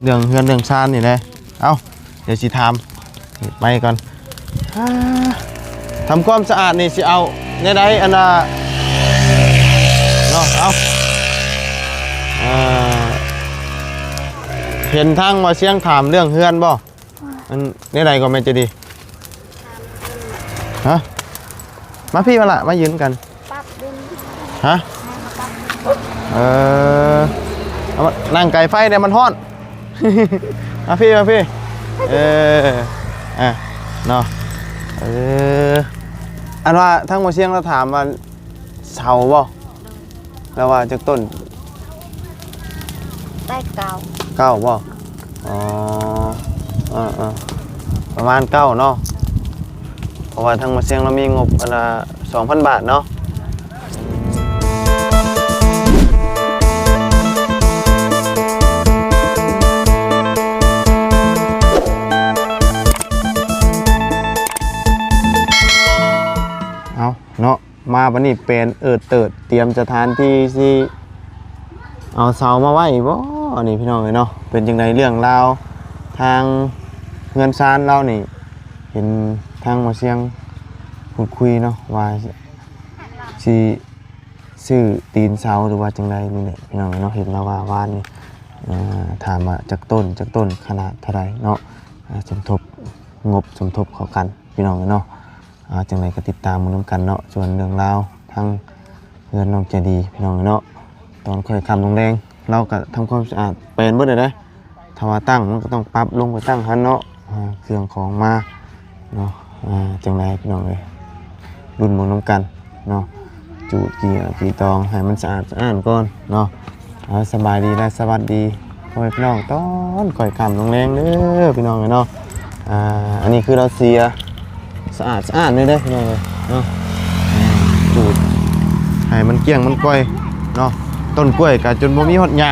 ເລື່ອງເຮືອນເລື່ອງຊານນີ້ແຫຼະ. ເອົ້າ ດຽວຊິຖາມໄປກ່ອນ. ອາ ທຳຄວາມສະອາດນີ້ຊິເອົາແນວໃດ? ອັນນ່າ ເນາະ ເອົາ ເອີ ເຫັນທາງວ່າສຽງຖາມເລື່ອງເຮືອນບໍ່? ອັນແນວໃດກໍແມ່ນຈະດີ? ຮະ? ມາພີ້ມາລະ ມາຢືນກັນ. ປັບດິນ ຮະ? ເອີ ເອົາມານັ່ງໄກໄຟແດ່ ມັນຮ້ອນ. ມາພີ້ ມາພີ້. ເອີ ອະ ເນາະ ເອີ ອັນວ່າທາງໝໍຊຽງລາວຖາມວ່າເສົາບໍ່? ລາວວ່າຈັກຕົ້ນ? ໄດ້ເກົ້າ. ເກົ້າບໍ່? ອໍ ເອີໆ ປະມານເກົ້າເນາະ ເພາະວ່າທາງໝໍຊຽງລາວມີງົບອັນລະສອງພັນບາດເນາະ. ເອົາເນາະ ມາບັດນີ້ແປນເອີດເຕີດ ຕຽມສະຖານທີ່ຊິເອົາເສົາມາໄວ້ບໍ່ ອັນນີ້ພີ່ນ້ອງເອີຍເນາະ. ເປັນຈັ່ງໃດເລື່ອງລາວທາງເຮືອນຊານລາວນີ້? ເຫັນທາງໝໍຊຽງພູດຄຸຍເນາະ ວ່າຊິຊື້ຕີນເສົາ ຫຼືວ່າຈັ່ງໃດນີ້ແຫຼະພີ່ນ້ອງເອີຍເນາະ. ເຫັນລາວວ່າວານນີ້ ເອີ ຖາມວ່າຈັກຕົ້ນ ຈັກຕົ້ນ ຂະໜາດເທົ່າໃດເນາະ ອາ ສົມທົບ ງົບສົມທົບເຂົ້າກັນພີ່ນ້ອງເອີຍເນາະ. ອາ ຈັ່ງໃດກໍຕິດຕາມເບິ່ງນຳກັນເນາະ. ສ່ວນເລື່ອງລາວທາງເຮືອນນ້ອງໃຈດີພີ່ນ້ອງເນາະ ຕອນຄ່ອຍຄ່ຳລົງແລງ ລາວກໍທຳຄວາມສະອາດແປນເບິດແລ້ວເດ້. ຖ້າວ່າຕັ້ງມັນກໍຕ້ອງປັບລົງໄປຕັ້ງຫັ້ນເນາະ ອາ ເຄື່ອງຂອງມາເນາະ. ອາ ຈັ່ງໃດພີ່ນ້ອງເອີຍ ລຸ້ນເບິ່ງນຳກັນເນາະ. ຈູດກີ່ ກີ່ຕອງໃຫ້ມັນສະອາດສະອ້ານກ່ອນເນາະ. ເອົາ ສະບາຍດີ ແລະ ສະຫວັດດີພໍ່ແມ່ພີ່ນ້ອງຕອນຄ່ອຍຄ່ຳລົງແລງເດີພີ່ນ້ອງເອີຍເນາະ. ອາ ອັນນີ້ຄືລາວເສຍສະອາດສະອ້ານເລີຍເດ້ພີ່ນ້ອງເອີຍເນາະ. ອາ ຈູດໃຫ້ມັນກ້ຽງມັນກ້ອຍເນາະ. ຕົ້ນກ້ວຍກໍຈົນບໍ່ມີຮອດຫຍ້າ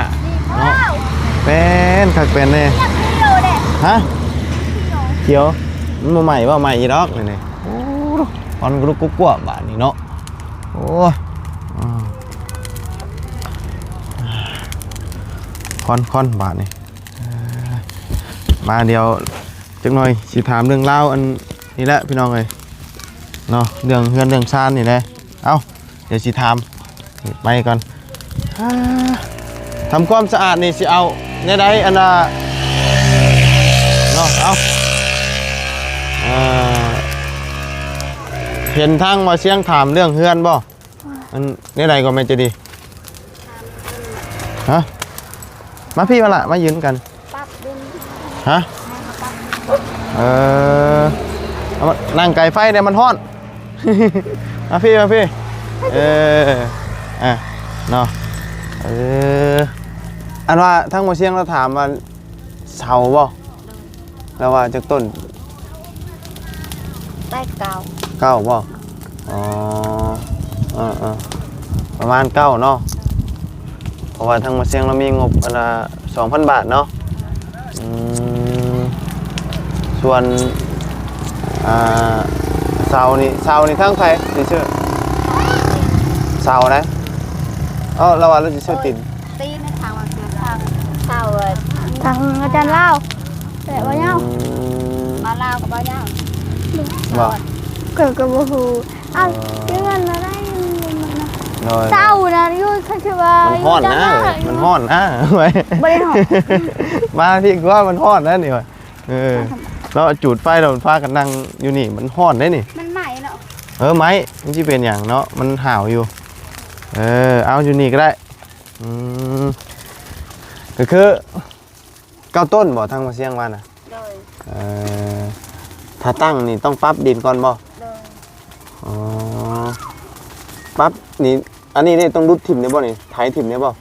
ເນາະ. ແປນຄັກແປນແນ່. ຮະ? ຂຽວ ມັນບໍ່ໄໝ້ບໍ່? ໄໝ້ຢູ່ດອກນີ້. ໂອ້ ຄວັນກະລຸກກະກົວບາດນີ້ເນາະ. ໂອ້ຍ ອືມ ຄວັນ ຄວັນບາດນີ້. ເອີ ມາ ດຽວຈັກໜ່ອຍຊິຖາມເລື່ອງລາວອັນນີ້ແຫຼະພີ່ນ້ອງເອີຍເນາະ ເລື່ອງເຮືອນເລື່ອງຊານນີ້ແຫຼະ. ເອົ້າ ດຽວຊິຖາມໄປກ່ອນ. ອາ ທຳຄວາມສະອາດນີ້ຊິເອົາແນວໃດ? ອັນນ່າ ເນາະ ເອົາ ເອີ ເຫັນທາງວ່າສຽງຖາມເລື່ອງເຮືອນບໍ່? ອັນແນວໃດກໍແມ່ນຈະດີ? ຮະ? ມາພີ້ມາລະ ມາຢືນກັນ. ປັບດິນ ຮະ? ເອີ ເອົາມານັ່ງໄກໄຟແດ່ ມັນຮ້ອນ. ມາພີ້ ມາພີ້. ເອີ ອະ ເນາະ ເອີ ອັນວ່າທາງໝໍຊຽງລາວຖາມວ່າເສົາບໍ່? ລາວວ່າຈັກຕົ້ນ? ໄດ້ເກົ້າ. ເກົ້າບໍ່? ອໍ ເອີໆ ປະມານເກົ້າເນາະ ເພາະວ່າທາງໝໍຊຽງລາວມີງົບອັນລະສອງພັນບາດເນາະ. ອືມ ສ່ວນ ອ່າ ເສົານີ້ ເສົານີ້ທາງໃຜຊິຊື້? ເສົານະ? ເອົ້າ ລາວວ່າລາວຊິຊື້ຕີນ ຕີນໃນທາງວ່າເສືອທາງເສົາ ທາງອາຈານລາວ ແຕ່ບໍ່ຍາວ ອືມ ມາລາວກໍບໍ່ຍາວ ບໍ່ ເກີດກໍບໍ່ຮູ້. ເອົ້າ ເອີ ເງິນລະໄດ້ ໂດຍ ເສົານະຢູ່ ຄັນຄືວ່າ ມັນຮ້ອນນະ ມັນຮ້ອນນະ ບໍ່ໄດ້ຮ້ອນ ມາພີ້ກວ່າ ມັນຮ້ອນນະນີ້ວ່າ. ເອີ ລາວຈູດໄຟ ລາວພາກັນນັ່ງຢູ່ນີ້ ມັນຮ້ອນເດ້ນີ້ ມັນໄໝ້ເນາະ. ເອີ ໄໝ້ ມັນຊິເປັນຫຍັງເນາະ ມັນຫາວຢູ່. ເອີ ເອົາ ຢູ່ນີ້ກໍໄດ້. ອືມ ກໍຄືເກົ້າຕົ້ນບໍ່ ທາງໝໍຊຽງວ່ານະ? ໂດຍ ເອີ ຖ້າຕັ້ງນີ້ຕ້ອງປັບດິນກ່ອນບໍ່? ໂດຍ ອໍ ປັບນີ້ ອັນນີ້ເດ້ ຕ້ອງດຸດຖິ້ມໄດ້ບໍ່ນີ້? ໄຖຖິ້ມໄດ້ບໍ່?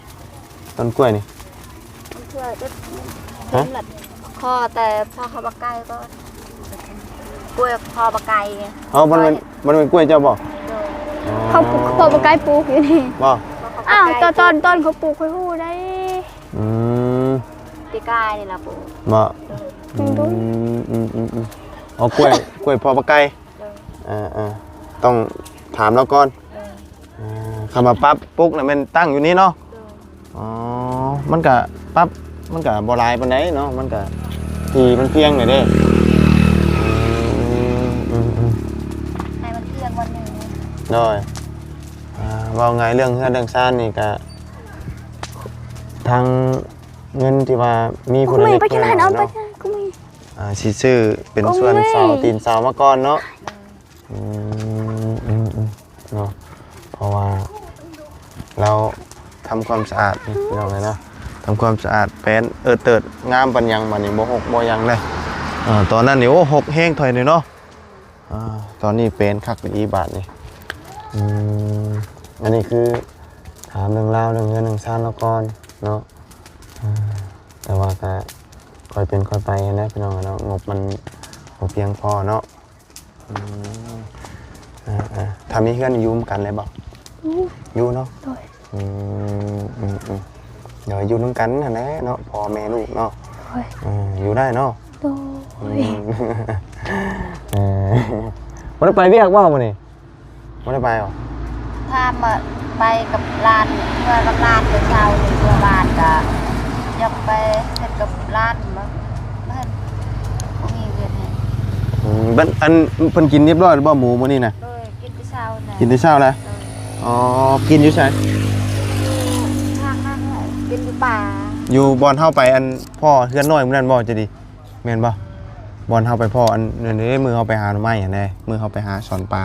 ຕົ້ນກ້ວຍນີ້ ມັນຄືວ່າ ຮະ? ຂໍແຕ່ພໍເຂົ້າປາກໄກ່ກໍ ກ້ວຍພໍປາກໄກ່. ເອົ້າ ມັນແມ່ນ ມັນແມ່ນກ້ວຍເຈົ້າບໍ່? ໂດຍ ອໍ ເຂົາ ພໍ່ປາກໄກ່ປູກຢູ່ນີ້ບໍ່? ອ້າວ ຕອນ ຕອນ ຕອນເຂົາປູກຂ້ອຍຮູ້ໄດ໋. ອືມ ປີກາຍນີ້ລະປູກບໍ່? ໂດຍ ອືມ ອືມໆໆ ອໍ ກ້ວຍ ກ້ວຍພໍ່ປາກໄກ່. ໂດຍ ເອີໆ ຕ້ອງຖາມລາວກ່ອນ. ໂດຍ ເອີ ຄຳວ່າປັບປຸກນະແມ່ນຕັ້ງຢູ່ນີ້ເນາະ? ໂດຍ ອໍ ມັນກະປັບ ມັນກະບໍ່ຫຼາຍປານໃດເນາະ ມັນກະທີ່ມັນພຽງແດ່ເດ້. ອືມ ອືມ ອືມ ໃຫ້ມັນພຽງວັນໜຶ່ງ. ໂດຍ ອ່າ ເວົ້າງ່າຍເລື່ອງເຮືອນເລື່ອງຊານນີ້ກະ ທາງເງິນທີ່ວ່າມີຜູ້ໃດ ອ່າ ຊິຊື້ເປັນສ່ວນເສົາຕີນເສົາມາກ່ອນເນາະ. ອືມ ອືມ ອືມ ເນາະ ເພາະວ່າລາວທຳຄວາມສະອາດ ພີ່ນ້ອງເອີຍເນາະ ທຳຄວາມສະອາດ ແປນເອີເຕີດງາມປານຫຍັງ ບາດນີ້ບໍ່ຮົກບໍ່ຫຍັງເດ້. ເອີ ຕອນນັ້ນນີ້ ໂອ້ ຮົກແຮງຖອຍນີ້ເນາະ. ອ່າ ຕອນນີ້ເປັນຄັກໄປອີກບາດນີ້. ອືມ ອັນນີ້ຄືຖາມເລື່ອງລາວເລື່ອງເຮືອນເລື່ອງຊານລາວກ່ອນເນາະ. ອ່າ ແຕ່ວ່າກະຄ່ອຍເປັນຄ່ອຍໄປຫັ້ນແຫຼະ ພີ່ນ້ອງເນາະ ງົບມັນບໍ່ພຽງພໍເນາະ. ອືມ ອ່າໆ ຖ້າມີເຮືອນຢູ່ນຳກັນເລີຍບໍ່? ຢູ່ ຢູ່ເນາະ. ໂດຍ ອືມ ອືມໆ ໂດຍ ຢູ່ນຳກັນຫັ້ນແຫຼະເນາະ ພໍ່ແມ່ລູກເນາະ. ໂດຍ ເອີ ຢູ່ໄດ້ເນາະ. ໂດຍ ອືມ ເອີ ບໍ່ໄດ້ໄປວຽກບໍ່ມື້ນີ້? ບໍ່ໄດ້ໄປບໍ່? ຖາມວ່າໄປກັບຫຼານ ເມື່ອກັບຫຼານແຕ່ເຊົ້ານີ້ ເມື່ອວານກະຢາກໄປເຮັດກັບຫຼານ ບໍ່ ບໍ່ເຮັດ ບໍ່ມີວຽກເຮັດ. ອືມ ບັດ ອັນ ເພິ່ນກິນຮຽບຮ້ອຍແລ້ວບໍ່ ໝູມື້ນີ້ນະ? ໂດຍ ກິນແຕ່ເຊົ້ານະ. ກິນແຕ່ເຊົ້າແລ້ວ? ໂດຍ ອໍ ກິນຢູ່ໃສ? ຢູ່ທາງນັ້ນແຫຼະ ກິນຢູ່ປ່າ ຢູ່ບ່ອນເຮົາໄປ ອັນ ພໍ້ເຮືອນນ້ອຍມື້ນັ້ນບໍ່ ຈະດີ? ແມ່ນບໍ່? ບ່ອນເຮົາໄປພໍ້ອັນນັ້ນເດ້ ມື້ເຮົາໄປຫາໜໍ່ໄມ້ຫັ້ນເດ້ ມື້ເຮົາໄປຫາສອນປາ.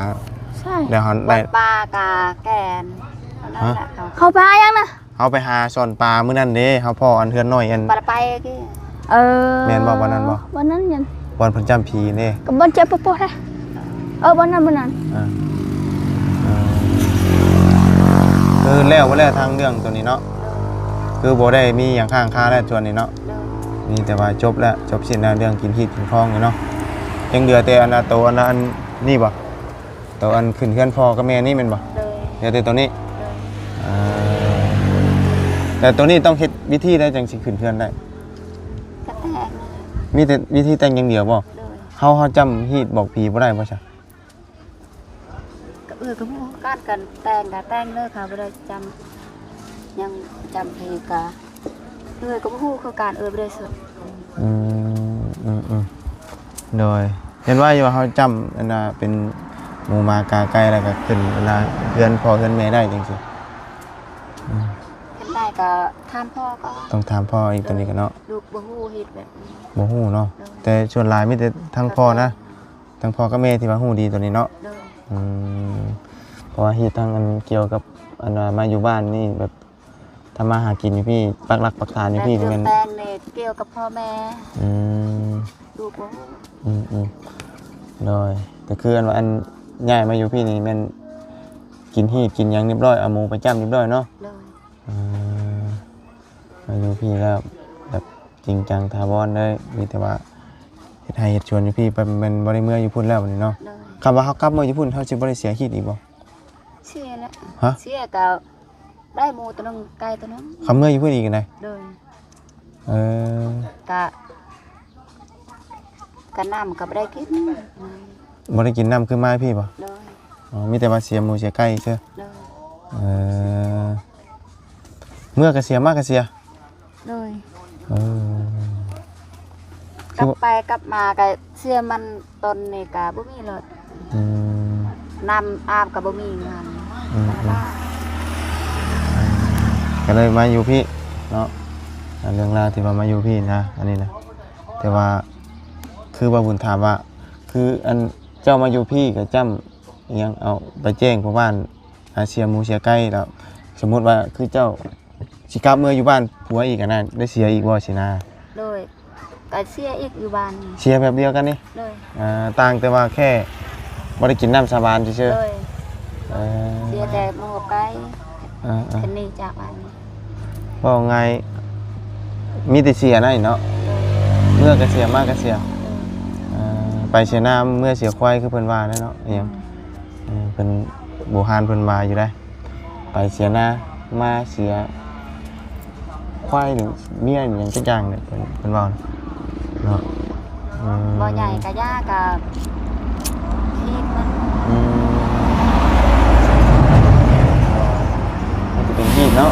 ໃຊ່ ແລ້ວເຮົາ ບ່ອນປ່າກະແກ່ນ ອັນນັ້ນແຫຼະ. ເຮົາ ເຮົາໄປຫາຫຍັງນະ? ເຮົາໄປຫາສອນປາມື້ນັ້ນເດ້ ເຮົາພໍ້ອັນເຮືອນນ້ອຍອັນ ບໍ່ໄດ້ໄປຕິ. ເອີ ແມ່ນບໍ່? ບ່ອນນັ້ນບໍ່? ບ່ອນນັ້ນຍັງ ບ່ອນເພິ່ນຈ້ຳຜີເດ້ ກະບ່ອນເຈັບປົວໆເດ້. ເອີ ບ່ອນນັ້ນ ບ່ອນນັ້ນ. ເອີ ເອີ ຄືແລ້ວບໍ່ແລ້ວທາງເລື່ອງໂຕນີ້ເນາະ ຄືບໍ່ໄດ້ມີຫຍັງຄ້າງຄາແລ້ວສ່ວນນີ້ເນາະ. ໂດຍ ມີແຕ່ວ່າຈົບແລ້ວ ຈົບສິ້ນແລ້ວເລື່ອງກິນຮີດກິນຄອງນີ້ເນາະ. ຍັງເຫຼືອແຕ່ອັນນະ ໂຕອັນນະ ອັນນີ້ບໍ່? ໂຕອັນຂຶ້ນເຮືອນພໍ່ກັບແມ່ນີ້ແມ່ນບໍ່? ໂດຍ ເຫຼືອແຕ່ໂຕນີ້. ໂດຍ ເອີ ແຕ່ໂຕນີ້ຕ້ອງເຮັດວິທີໃດຈັ່ງຊິຂຶ້ນເຮືອນໄດ້? ກະແຕ່ງ ມີແຕ່ວິທີແຕ່ງຢ່າງດຽວບໍ່? ໂດຍ ເຮົາ ເຮົາຈ້ຳຮີດບອກຜີບໍ່ໄດ້ບໍ່ຊະ? ກະເອື້ອຍກະບໍ່ຮູ້ຄືກັນ ກະແຕ່ງກະແຕ່ງເລີຍ ເຂົາບໍ່ໄດ້ຈ້ຳ ຍັງຈ້ຳເພກະ ເອື້ອຍກະບໍ່ຮູ້ຄືກັນ ເອື້ອຍບໍ່ໄດ້ສອນ. ອືມ ອືມ ອືມ ໂດຍ ເຫັນວ່າຢູ່ວ່າເຮົາຈ້ຳອັນນ່າເປັນໝູໝາກາໄກ່ ແລ້ວກະຂຶ້ນອັນນ່າເຮືອນພໍ່ເຮືອນແມ່ໄດ້ຈັ່ງຊີ້. ອືມ ເຮັດໄດ້ກະຖາມພໍ່ກ່ອນ ຕ້ອງຖາມພໍ່ອີກໂຕນີ້ກະເນາະ. ລູກບໍ່ຮູ້ເຮັດແບບນີ້ ບໍ່ຮູ້ເນາະ. ໂດຍ ແຕ່ສ່ວນຫຼາຍມີແຕ່ທາງພໍ່ນະ ທັງພໍ່ກັບແມ່ທີ່ວ່າຮູ້ດີໂຕນີ້ເນາະ. ໂດຍ ອືມ ເພາະວ່າເຮັດທາງອັນກ່ຽວກັບອັນວ່າມາຢູ່ບ້ານນີ້ ແບບທຳມາຫາກິນຢູ່ພີ້ ປັກຫຼັກປັກຖານຢູ່ພີ້ ແມ່ນແຕ່ງແມ່ນກ່ຽວກັບພໍ່ແມ່. ອືມ ລູກບໍ່ຮູ້. ອືມໆ ໂດຍ ກະຄືອັນວ່າອັນຍ້າຍມາຢູ່ພີ້ນີ້ແມ່ນກິນຮີດກິນຫຍັງຮຽບຮ້ອຍ ເອົາໝູໄປຈ້ຳຮຽບຮ້ອຍເນາະ. ໂດຍ ເອີ ມາຢູ່ພີ້ແລ້ວແບບຈິງຈັງຖາວອນເລີຍ ມີແຕ່ວ່າເຮັດໄຮ່ເຮັດສວນຢູ່ພີ້ ແມ່ນບໍ່ໄດ້ເມືອຢູ່ພຸ້ນແລ້ວບາດນີ້ເນາະ. ໂດຍ ຄຳວ່າເຮົາກັບເມືອຢູ່ພຸ້ນ ເຮົາຊິບໍ່ໄດ້ເສຍຮີດອີກບໍ່? ເສຍແລ້ວ. ຮະ? ເສຍກະໄດ້ໝູໂຕໜຶ່ງ ໄກ່ໂຕໜຶ່ງ ຄຳເມືອຢູ່ພຸ້ນອີກຫັ້ນນະ. ໂດຍ ເອີ ກະ ກະນ້ຳກະບໍ່ໄດ້ກິນ ບໍ່ໄດ້ກິນນ້ຳຄືມາພີ້ບໍ່? ໂດຍ ອໍ ມີແຕ່ວ່າເສຍໝູເສຍໄກ່ຊື່. ໂດຍ ເອີ ເມືອກະເສຍ ມາກະເສຍ. ໂດຍ ເອີ ກັບໄປກັບມາກະເສຍ ມັນຕົ້ນນີ້ກະບໍ່ມີເລີຍ. ອືມ ນ້ຳອາບກະບໍ່ມີຫັ້ນ. ອືມ ກະເລີຍມາຢູ່ພີ້ເນາະ ເລື່ອງລາວທີ່ວ່າມາຢູ່ພີ້ນະ ອັນນີ້ນະ. ແຕ່ວ່າຄືວ່າບຸນຖາມວ່າ ຄືອັນເຈົ້າມາຢູ່ພີ້ກະຈ້ຳ ອີຫຍັງ ເອົາໄປແຈ້ງພໍ່ບ້ານ ຫາເສຍໝູເສຍໄກ່ແລ້ວ ສົມມຸດວ່າຄືເຈົ້າຊິກັບເມືອຢູ່ບ້ານຜົວອີກຫັ້ນນະ ໄດ້ເສຍອີກບໍ່ຊີ້ນະ? ໂດຍ ກະເສຍອີກຢູ່ບ້ານນີ້. ເສຍແບບດຽວກັນນີ້? ໂດຍ ອ່າ ຕ່າງແຕ່ວ່າແຄ່ບໍ່ໄດ້ກິນນ້ຳສາບານຊື່ໆ. ໂດຍ ເອີ ເສຍແຕ່ໝູກັບໄກ່. ເອີໆ ຄັນນີ້ຈາກບ້ານນີ້ ເວົ້າງ່າຍ ມີແຕ່ເສຍນັ້ນເນາະ. ໂດຍ ເມືອກະເສຍ ມາກະເສຍ. ໂດຍ ເອີ ໄປເສຍນາ ເມືອເສຍຄວາຍ ຄືເພິ່ນວ່ານັ້ນເນາະ ອີຫຍັງ ອືມ ເອີ ເພິ່ນ ບູຮານເພິ່ນວ່າຢູ່ໃດ ໄປເສຍນາ ມາເສຍຄວາຍ ຫຼືເມຍ ອີຫຍັງຈັກຢ່າງນີ້ ເພິ່ນ ເພິ່ນເວົ້າເນາະ. ອືມ ບໍ່ໃຫຍ່ກະຢ່າ ກະຮີດມັນ. ອືມ ມັນຈະເປັນຮີດເນາະ.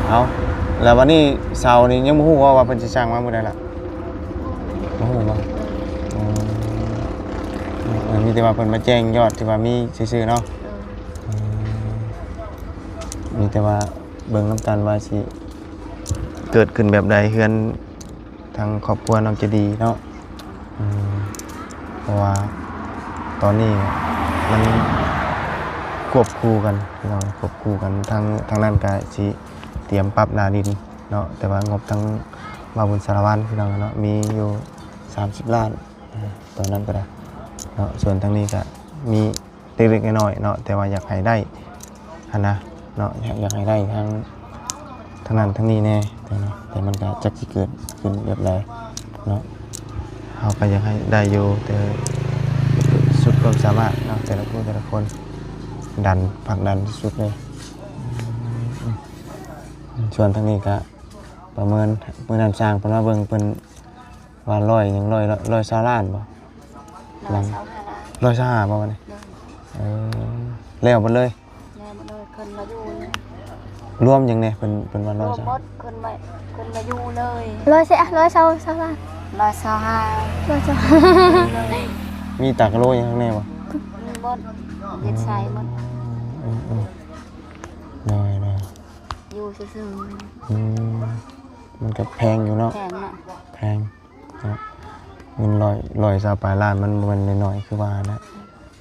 ເອົາ ແລ້ວບັດນີ້ເສົານີ້ຍັງບໍ່ຮູ້ວ່າ ວ່າເພິ່ນຊິສັ່ງມາມື້ໃດລະ? ບໍ່ຮູ້ບໍ່? ອືມ ເອີ ມີແຕ່ວ່າເພິ່ນມາແຈ້ງຍອດທີ່ວ່າມີຊື່ໆເນາະ. ເອີ ອືມ ມີແຕ່ວ່າເບິ່ງນຳກັນວ່າຊິເກີດຂຶ້ນແບບໃດ ເຮືອນ ທາງຄອບຄົວນ້ອງໃຈດີເນາະ. ອືມ ເພາະວ່າຕອນນີ້ມັນຄວບຄູ່ກັນພີ່ນ້ອງ ຄວບຄູ່ກັນ ທາງ ທາງນັ້ນກະຊິຕຽມປັບໜ້າດິນເນາະ ແຕ່ວ່າງົບທາງບ່າວບຸນສາລະວັນພີ່ນ້ອງເນາະ ມີຢູ່ສາມສິບລ້ານ ອາ ຕອນນັ້ນກະໄດ້ເນາະ ສ່ວນທາງນີ້ກະມີ ເລັກໆນ້ອຍໆເນາະ ແຕ່ວ່າຢາກໃຫ້ໄດ້ຫັ້ນນະເນາະ ຢາກ ຢາກໃຫ້ໄດ້ທາງ ທາງນັ້ນທາງນີ້ແດ່ ແຕ່ ແຕ່ມັນກະຈັກຊິເກີດຂຶ້ນແບບໃດເນາະ. ເຮົາກະຢາກໃຫ້ໄດ້ຢູ່ ແຕ່ສຸດຄວາມສາມາດເນາະ ແຕ່ລະຜູ້ແຕ່ລະຄົນ ດັນ ຜັກດັນທີ່ສຸດເລີຍ. ສ່ວນທາງນີ້ກະປະເມີນ ມື້ນັ້ນຊ່າງເພິ່ນມາເບິ່ງ ເພິ່ນ ວ່າຮ້ອຍຫຍັງ ຮ້ອຍ ຮ້ອຍຊາວລ້ານບໍ່? ຮ້ອຍຊາວຫ້າລ້ານ ຮ້ອຍຊາວຫ້າບໍ່ບັດນີ້? ໂດຍ ເອີ ແລ້ວເບິດເລີຍ? ແລ້ວເບິດເລີຍ ເພິ່ນມາຢູ່ ລວມຫຍັງແດ່? ເພິ່ນ ເພິ່ນວ່າຮ້ອຍຊາວ ລວມໝົດ ເພິ່ນມາ ເພິ່ນມາຢູ່ເລີຍ ຮ້ອຍຊາວ ຮ້ອຍຊາວ ຊາວລ້ານ ຮ້ອຍຊາວຫ້າ ຮ້ອຍຊາວ ມີຕາກະໂລຫຍັງຂ້າງໃນບໍ່? ມີໝົດ ເຮັດໃສ່ໝົດ ອືມ ອືມ ໂດຍ ໂດຍ ຢູ່ຊື່ໆ ອືມ ມັນກະແພງຢູ່ເນາະ ແພງເນາະ ແພງ ເນາະ ເງິນຮ້ອຍ ຮ້ອຍຊາວປາຍລ້ານ ມັນບໍ່ແມ່ນນ້ອຍໆ ຄືວ່ານະ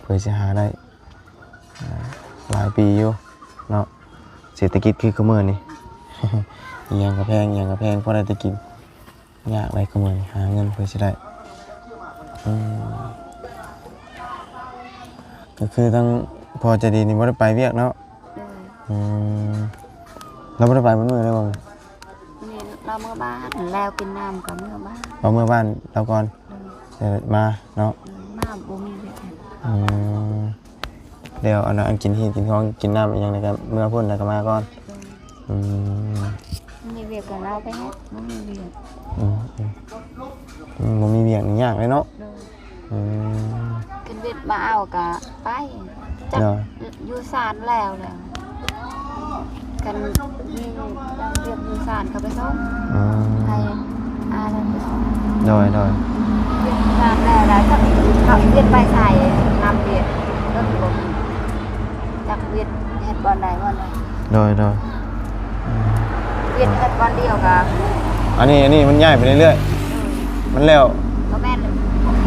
ເພື່ອຊິຫາໄດ້ ອາ ຫຼາຍປີຢູ່ເນາະ ເສດຖະກິດຄື ຄືມື້ນີ້ ອີ່ຫຍັງກະແພງ ອີ່ຫຍັງກະແພງ ພໍໄດ້ແຕ່ກິນ ຍາກໃດ໋ ຄືມື້ນີ້ ຫາເງິນເພື່ອຊິໄດ້ ອືມ ກະຄືທາງພໍ່ໃຈດີນີ້ບໍ່ໄດ້ໄປວຽກເນາະ? ໂດຍ ອືມ ລາວບໍ່ໄດ້ໄປເບິດມື້ເລີຍບໍ່? ມື້ນີ້ລາວເມືອບ້ານ ແລ້ວກິນນ້ຳກະເມືອບ້ານ ລາວເມືອບ້ານລາວກ່ອນ ໂດຍ ແລ້ວມາເນາະ ໂດຍ ມາບໍ່ມີວຽກຫຍັງ ອືມ ແລ້ວອັນ ອັນກິນຮີດກິນຄອງກິນນ້ຳອີ່ຫຍັງນີ້ກະເມືອພຸ້ນແລ້ວກະມາກ່ອນ ໂດຍ ອືມ ມີວຽກກະລາວໄປເຮັດ ບໍ່ມີວຽກ ອືມ ອືມ ອືມ ບໍ່ມີວຽກນີ້ຍາກເລີຍເນາະ ໂດຍ ອືມ ຄັນວຽກມາເອົາກະໄປ ຈັກ ໂດຍ ຢູ່ຊານແລ້ວແລ້ວ ຄັນມີວຽກຢູ່ຊານເຂົາໄປສົ່ງ ອືມ ໃຫ້ອານັ້ນໄປສົ່ງ ໂດຍ ໂດຍ ວຽກຢູ່ຊານແລ້ວ ແລ້ວຈັກເຂົາວຽກໄປໃສ ນຳວຽກ ລົດບໍ່ມີ ຈັກວຽກເຮັດບ່ອນໃດບ່ອນໃດ ໂດຍ ໂດຍ ອືມ ວຽກເຮັດບ່ອນດຽວກະ ອັນນີ້ ອັນນີ້ມັນຍ້າຍໄປເລື້ອຍໆ ໂດຍ ມັນແລ້ວ ບໍ່ແມ່ນ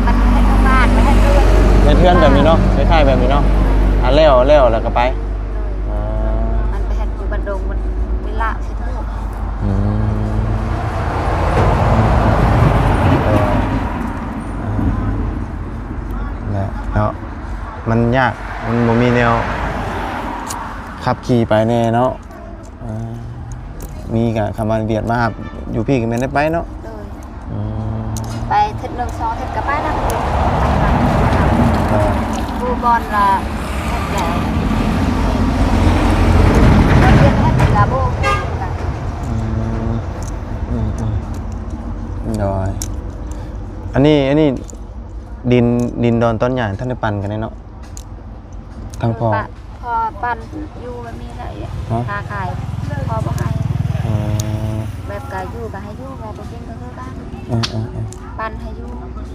ມັນເຮັດໂຮງງານ ມັນເຮັດເຮືອນ ເຮັດເຮືອນແບບນີ້ເນາະ ຄ້າຍໆແບບນີ້ເນາະ ອາ ແລ້ວ ແລ້ວ ແລ້ວກະໄປ ໂດຍ ອືມ ມັນໄປເຮັດຢູ່ບ້ານດົງ ມັນໄປລະເຮັດໝູ່ ອືມ ເອີ ອືມ ແຫຼະເນາະ ມັນຍາກ ມັນບໍ່ມີແນວຂັບຂີ່ໄປແດ່ເນາະ ເອີ ມີກະ ຄຳວ່າວຽກມາຮັບຢູ່ພີ້ກະແມ່ນໄດ້ໄປເນາະ ໂດຍ ອືມ ໄປເທື່ອໜຶ່ງສອງເທື່ອກະໄປນຳ ເອີ ຜູ້ບ່ອນລະເຮັດແລ້ວ ວຽກເຮັດກະບໍ່ ອືມ ອືມ ອືມ ໂດຍ ອັນນີ້ ອັນນີ້ ດິນ ດິນດອນຕອນຫຍ້າ ທັນໄດ້ປັ່ນກັນເນາະ ທັງພໍ່ ພໍ່ປັ່ນຢູ່ແບບນີ້ແຫຼະ ຮະ ຄ້າຂາຍ ພໍ່ບໍ່ໃຫ້ ອືມ ແບບກະຢູ່ກະໃຫ້ຢູ່ ແບບບໍ່ກິນກະຄືກັນ ເອີ ເອີ ເອີ ປັ່ນໃຫ້ຢູ່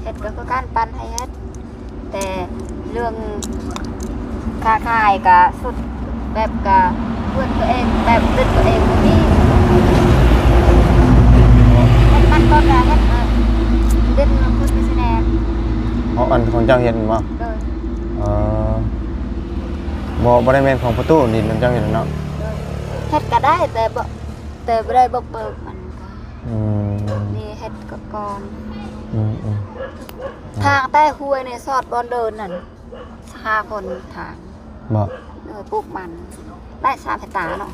ເຮັດກະຄືກັນ ປັ່ນໃຫ້ເຮັດ ແຕ່ເລື່ອງຄ້າຂາຍກະສຸດ ແບບກະເພື່ອນຕົວເອງ ແບບເປັນຕົວເອງບໍ່ມີ ເຮັດມັນກໍກະເຮັດ ເອີ ເດັນນຳຄົນໄປສະແດງ ເພາະອັນຂອງເຈົ້າເຮັດແມ່ນບໍ່? ໂດຍ ເອີ ບໍ່ ບໍ່ໄດ້ແມ່ນຂອງພໍ່ຕູ້ ດິນນຳເຈົ້າເຮັດເນາະ? ໂດຍ ເຮັດກະໄດ້ ແຕ່ບໍ່ ແຕ່ບໍ່ໄດ້ບຸກເບີກມັນກະ ອືມ ນີ້ເຮັດກະກ່ອນ ອືມ ອືມ ທາງແຕ່ຫ້ວຍນີ້ຊອດບ່ອນເດີນນັ້ນ ຫ້າຄົນທາງ ບໍ່ ເອີ ປູກມັນໄດ້ສາມເຮັກຕາເນາະ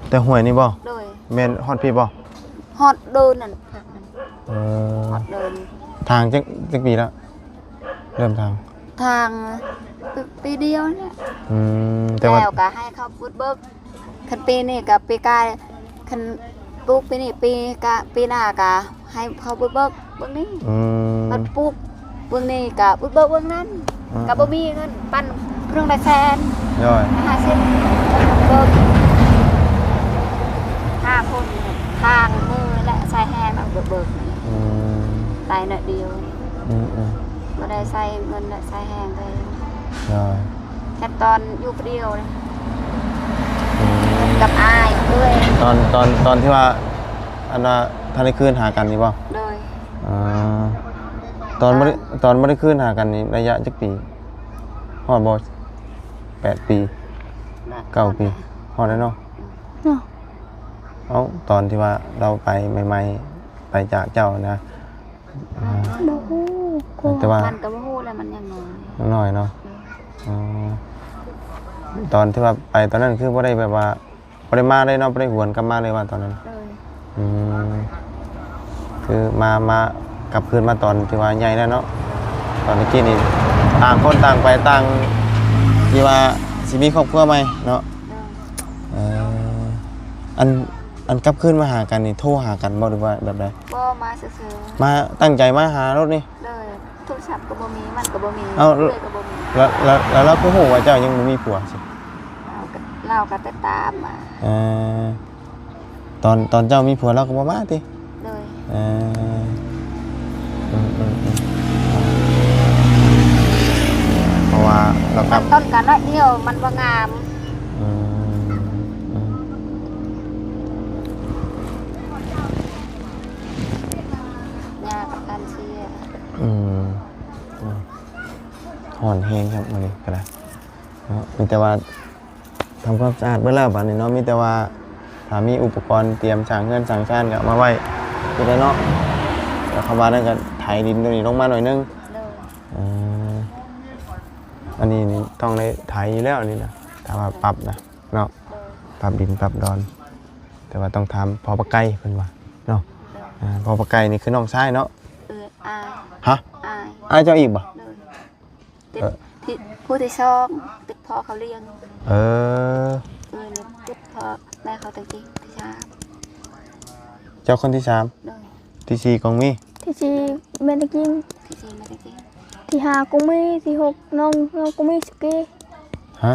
ແຕ່ຫ້ວຍນີ້ບໍ່? ໂດຍ ແມ່ນຮອດພີ້ບໍ່? ຮອດເດີນນັ້ນ ເອີ ຮອດເດີນ ທາງຈັກ ຈັກປີແລ້ວ? ເລີ່ມທາງ ທາງ ປີ ປີດຽວນີ້ ອືມ ແຕ່ວ່າ ແລ້ວກະໃຫ້ເຂົາບຸກເບີກ ຄັນປີນີ້ກະປີກາຍ ຄັນປູກປີນີ້ ປີກະ ປີໜ້າກະໃຫ້ເຂົາບຸກເບີກເບິ່ງນີ້ ອືມ ມັນປູກເບິ່ງນີ້ກະບຸກເບີກເບິ່ງນັ້ນ ອືມ ກະບໍ່ມີເງິນ ປັ່ນເພິ່ນໄດ້ແສນ ໂດຍ ຫ້າສິບ ບຸກເບີກ ທາງມືແຫຼະ ໃຊ້ແຮງແລ້ວເບີກໆ ອືມ ໄດ້ໜ້ອຍດຽວ ອືມໆ ບໍ່ໄດ້ໃຊ້ເງິນ ແລະ ໃຊ້ແຮງເລີຍ ໂດຍ ແຄ່ຕອນຢູ່ຜູ້ດຽວເລີຍ ອືມ ກັບອ້າຍເອີຍ ຕອນ ຕອນ ຕອນທີ່ວ່າ ອັນວ່າ ທັນໄດ້ຄືນຫາກັນນີ້ບໍ່? ໂດຍ ອ່າ ຕອນບໍ່ໄດ້ ຕອນບໍ່ໄດ້ຄືນຫາກັນນີ້ ໄລຍະຈັກປີ? ຮອດບໍ່? ແປດປີ ເກົ້າປີ ຮອດແລ້ວເນາະ ເນາະ ເອົ້າ ຕອນທີ່ວ່າລາວໄປໃໝ່ໆ ໄປຈາກເຈົ້ານະ ອ່າ ບໍ່ຮູ້ ແຕ່ວ່າມັນກໍບໍ່ຮູ້ແຫຼະ ມັນຍັງນ້ອຍ ຍັງນ້ອຍເນາະ ອືມ ອໍ ຕອນທີ່ວ່າໄປຕອນນັ້ນ ຄືບໍ່ໄດ້ແບບວ່າ ບໍ່ໄດ້ມາເລີຍເນາະ ບໍ່ໄດ້ຫວນກັບມາເລີຍວ່າຕອນນັ້ນ ໂດຍ ອືມ ຄືມາ ມາ ກັບຄືນມາຕອນທີ່ວ່າໃຫຍ່ແລ້ວເນາະ ຕອນຕະກີ້ນີ້ຕ່າງຄົນຕ່າງໄປ ຕ່າງທີ່ວ່າຊິມີຄອບຄົວໃໝ່ເນາະ ໂດຍ ເອີ ອັນ ອັນກັບຄືນມາຫາກັນນີ້ ໂທຫາກັນບໍ່ ຫຼືວ່າແບບໃດ? ບໍ່ ມາຊື່ໆ ມາ ຕັ້ງໃຈມາຫາໂລດນີ້ ໂດຍ ໂທລະສັບກໍບໍ່ມີ ມັນກໍບໍ່ມີ ເອົ້າ ເອື້ອຍກໍບໍ່ມີ ແລ້ວ ແລ້ວ ແລ້ວລາວຄືຮູ້ວ່າເຈົ້າຍັງບໍ່ມີຜົວຊີ້? ລາວກໍ ລາວກໍໄປຕາມມາ ເອີ ຕອນ ຕອນເຈົ້າມີຜົວລາວກໍບໍ່ມາຕິ? ໂດຍ ເອີ ອືມໆ ເພາະວ່າລາວກັບ ມັນຕົ້ນກັນໜ້ອຍດຽວ ມັນບໍ່ງາມ ອືມ ອືມ ຍາກັບການເຊຍ ອືມ ຮ້ອນແຮງຄັບມື້ນີ້ກໍໄດ້ເນາະ ມີແຕ່ວ່າ ທຳຄວາມສະອາດເບິດແລ້ວບາດນີ້ເນາະ ມີແຕ່ວ່າຖ້າມີອຸປະກອນຕຽມສ້າງເຮືອນສ້າງຊານກໍເອົາມາໄວ້ຢູ່ແລ້ວເນາະ ແລ້ວຄຳວ່ານັ້ນກໍໄຖດິນຕົວນີ້ລົງມາໜ້ອຍໜຶ່ງ ໂດຍ ເອີ ອັນນີ້ນີ້ຕ້ອງໄດ້ໄຖຢູ່ແລ້ວນີ້ນະ ຖ້າວ່າປັບນະເນາະ ໂດຍ ປັບດິນປັບດອນ ແຕ່ວ່າຕ້ອງຖາມພໍ່ປາໄກ່ເພິ່ນວ່າເນາະ ໂດຍ ອ່າ ພໍ່ປາໄກ່ນີ້ຄືນ້ອງຊາຍເນາະ ເອີ ອ້າຍ ຮະ ອ້າຍ ອ້າຍເຈົ້າອີກບໍ່? ໂດຍ ຕິດ ເອີ ທີ່ ຜູ້ທີ່ສອງ ຕິດພໍ່ເຂົາລ້ຽງ ເອີ ເອີ ຕິດພໍ່ແມ່ເຂົາຕັ້ງແຕ່ທີສາມ ເຈົ້າຄົນທີສາມ ໂດຍ ທີສີ່ກອງມີ ທີສີ່ແມ່ຕະກິງ ທີສີ່ແມ່ຕະກິງ ທີຫ້າກອງມີ ທີຫົກນ້ອງ ນ້ອງກອງມີສຸກີ ຮະ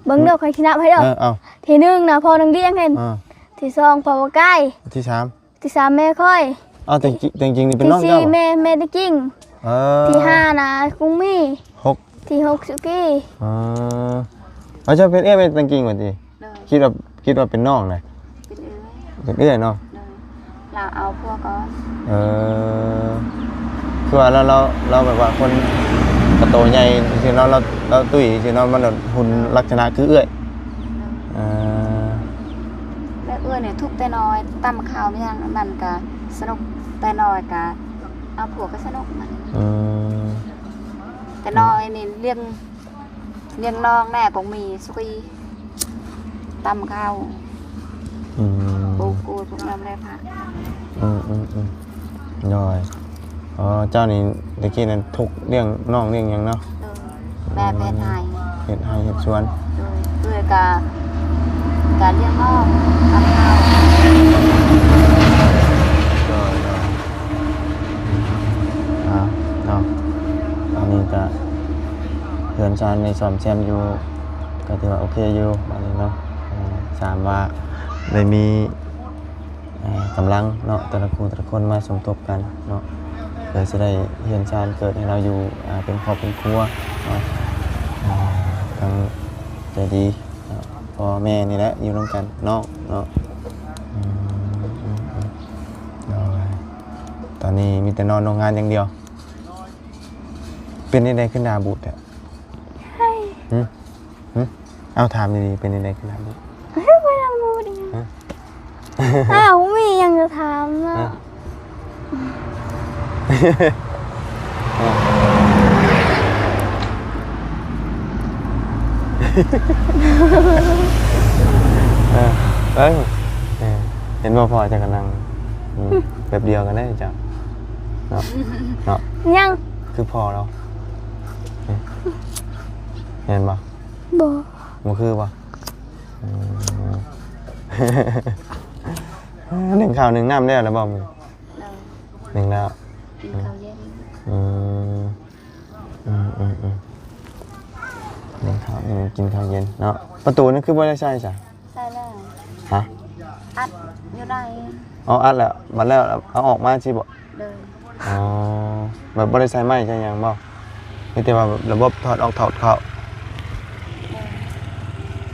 ເບິ່ງເດີ ຂ້ອຍຊິນັບໃຫ້ເດີ ເອີ ເອົາ ທີໜຶ່ງນະພໍ່ນາງດຽງຫັ້ນ ອ່າ ທີສອງພໍ່ປາໄກ່ ທີສາມ ທີສາມແມ່ຂ້ອຍ ເອົ້າ ແຕ່ຈິ ແຕ່ຈິງນີ້ເປັນນ້ອງເຈົ້າ ທີສີ່ແມ່ ແມ່ຕະກິງ ເອີ ທີຫ້ານະກຸງມີ ຫົກ ທີຫົກສຸກີ ເອີ ເອົາ ເຈົ້າເປັນເອື້ອຍແມ່ຕະກິງວ່າຕິ? ໂດຍ ຄິດວ່າ ຄິດວ່າເປັນນ້ອງນະ ເປັນເອື້ອຍ ເປັນເອື້ອຍເນາະ ໂດຍ ລາວເອົາຜົວກ່ອນ ເອີ ຄືວ່າລາວ ລາວ ລາວແບບວ່າຄົນກະໂຕໃຫຍ່ ຈັ່ງຊີ້ເນາະ ລາວ ລາວຕຸ້ຍ ຈັ່ງຊີ້ເນາະ ມັນຫຸ່ນ ເອີ ລັກສະນະຄືເອື້ອຍ ເອີ ແລະເອື້ອຍນີ້ທຸກແຕ່ນ້ອຍ ຕຳເຂົ້າຫຍັງນັ້ນກະສະໜຸກ ແຕ່ນ້ອຍກະເອົາຜົວກະສະໜຸກນະ ອືມ ແຕ່ນ້ອຍນີ້ລ້ຽງ ລ້ຽງນ້ອງແດ່ກໍມີສຸກີ ຕຳເຂົ້າ ອືມ ປູກກູດ ພວກນັ້ນແຫຼະພະ ອືມໆໆ ໂດຍ ອໍ ເຈົ້ານີ້ຕະກີ້ນັ້ນທຸກລ້ຽງນ້ອງລ້ຽງຫຍັງເນາະ ໂດຍ ແມ່ເຮັດໄຮ່ ເຮັດໄຮ່ເຮັດສວນ ໂດຍ ເອື້ອຍກະ ກະລ້ຽງນ້ອງ ຕຳເຂົ້າ ໂດຍໆ ອ່າ ເນາະ ອັນນີ້ກະ ເຮືອນຊານໄດ້ສ້ອມແຊມຢູ່ ກໍຖືວ່າໂອເຄຢູ່ບາດນີ້ເນາະ ເອີ ສາມວ່າໄດ້ມີ ເອີ ກຳລັງເນາະ ແຕ່ລະຄູ່ແຕ່ລະຄົນມາສົມທົບກັນເນາະ ເພື່ອຊິໄດ້ເຮືອນຊານເກີດໃຫ້ລາວຢູ່ ເປັນຄອບເປັນຄົວເນາະ ເອີ ທັງໃຈດີເນາະ ພໍ່ແມ່ນີ້ແຫຼະຢູ່ນຳກັນເນາະ ເນາະ ອືມ ໂດຍ ຕອນນີ້ມີແຕ່ນອນໂຮງງານຢ່າງດຽວ ເປັນຈັ່ງໃດຄືໜ້າບູດແທ້? ຫຶ? ຫຶ? ເອົາ ຖາມດີໆ ເປັນຈັ່ງໃດຄືໜ້າບູດ? ບໍ່ໄດ້ຫຍັງ ຫຶ? ອ້າວ ບໍ່ມີຫຍັງຈະຖາມເນາະ ຫຶ? ເອີ ເອີ ເອີ ເຫັນບໍ່ ພໍ່ເຈົ້າກຳລັງ ອືມ ແບບດຽວກັນເດ້ເຈົ້າ ເນາະ ເນາະ ຫຍັງ ຄືພໍ່ລາວ ເຫັນບໍ່? ບໍ່ ບໍ່ຄືບໍ່? ອືມ ໜຶ້ງເຂົ້າໜຶ້ງນ້ຳແລ້ວລະບໍ່ມື້? ໜຶ້ງແລ້ວ ກິນເຂົ້າເຢັນ ອືມ ອືມໆໆ ໜຶ້ງເຂົ້າ ກິນເຂົ້າເຢັນເນາະ ປະຕູນີ້ຄືບໍ່ໄດ້ໃສ່ຊະ? ໃສ່ແລ້ວ ຮະ? ອັດຢູ່ໃນ ອໍ ອັດແລ້ວ ບັດແລ້ວເອົາອອກມາຊີ້ບໍ? ໂດຍ. ອໍ ແບບບໍ່ໄດ້ໃສ່ໄມ້ໃສ່ຫຍັງບໍ? ມີແຕ່ວ່າແບບລະບົບຖອດອອກຖອດເຂົ້າ? ໂດຍ.